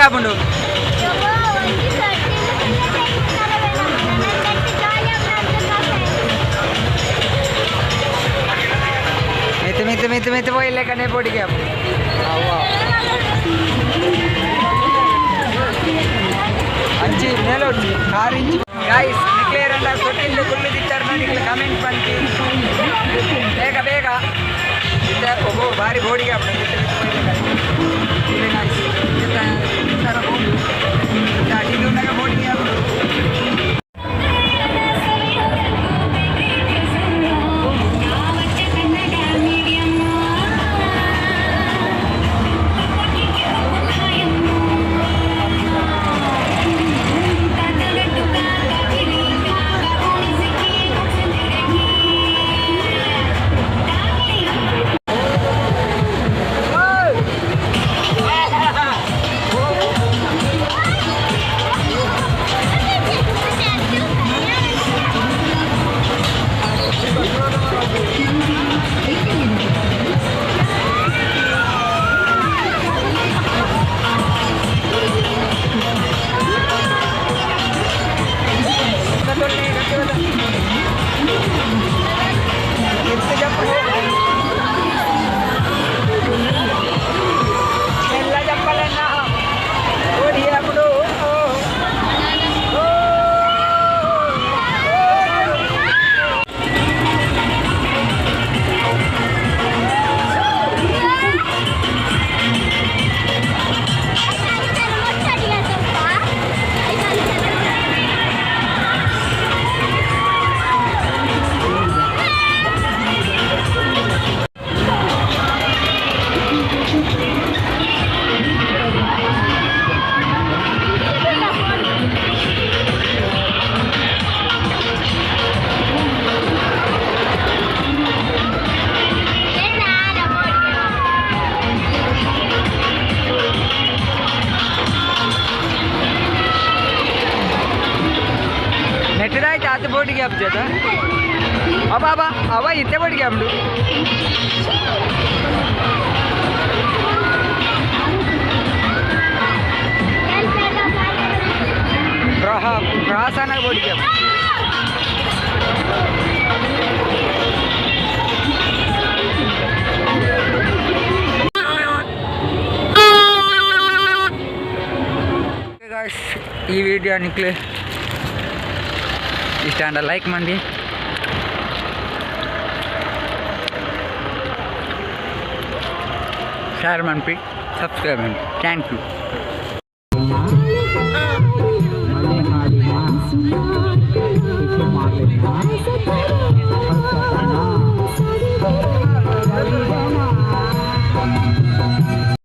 ಆಪುಂಡು ಮಿತ್ ಮಿತ್ ಮಿತ್ ಮಿತ್ ಪೋಯಿಲ್ಲ ಕಣ್ಣೆ ಪೋಡಿಗೆ ಅಂಚಿ ಮೇಲೊಡ್ಡಿ ಕಾರ್ ಇಂಚಿ ಗಾಯ್ಸ್ ನಿಕ್ಲೇರಂಡ ಕೊಟ್ಟಿಂದು ಕುಲ್ಲು ದಿತ್ತಾರ ನಿಕ್ಲೆ ಕಮೆಂಟ್ ಪಂಚಿ ಬೇಗ ಬೇಗ ಇತ್ತ ಒಬ್ಬ ಭಾರಿ ಬೋಡಿಗೆ ಆಪುಂಡು ಮಿತ್ ಮಿತ್ ಪೋಯಿಲ್ಲ ಗಾಯ್ಸ್ ಅಡಿಗೆ ಬೋಡಿಗೆ ಆಪುಂಡು. ನೆಟ್ಟದಾಯ್ತು ಆತ ಬೋಟಿಗೆ ಹಬ್ಜದ ಅಬ್ಬ ಅಬ್ಬ ಅವ ಇತ್ತೆ ಬೋಟಿಗೆ ಹಬ್ಡು ಕ್ರಾಸ್ ಅನ್ನ ಬೋಟಿಗೆ ಈ ವಿಡಿಯೋ ನಿಕ್ಲೆ ಇಷ್ಟ ಅಂಡ ಲೈಕ್ ಮಾಡಿ ಶೇರ್ ಮಾಡಿ ಸಬ್ಸ್ಕ್ರೈಬ್ ಮಾಡಿ. Thank you.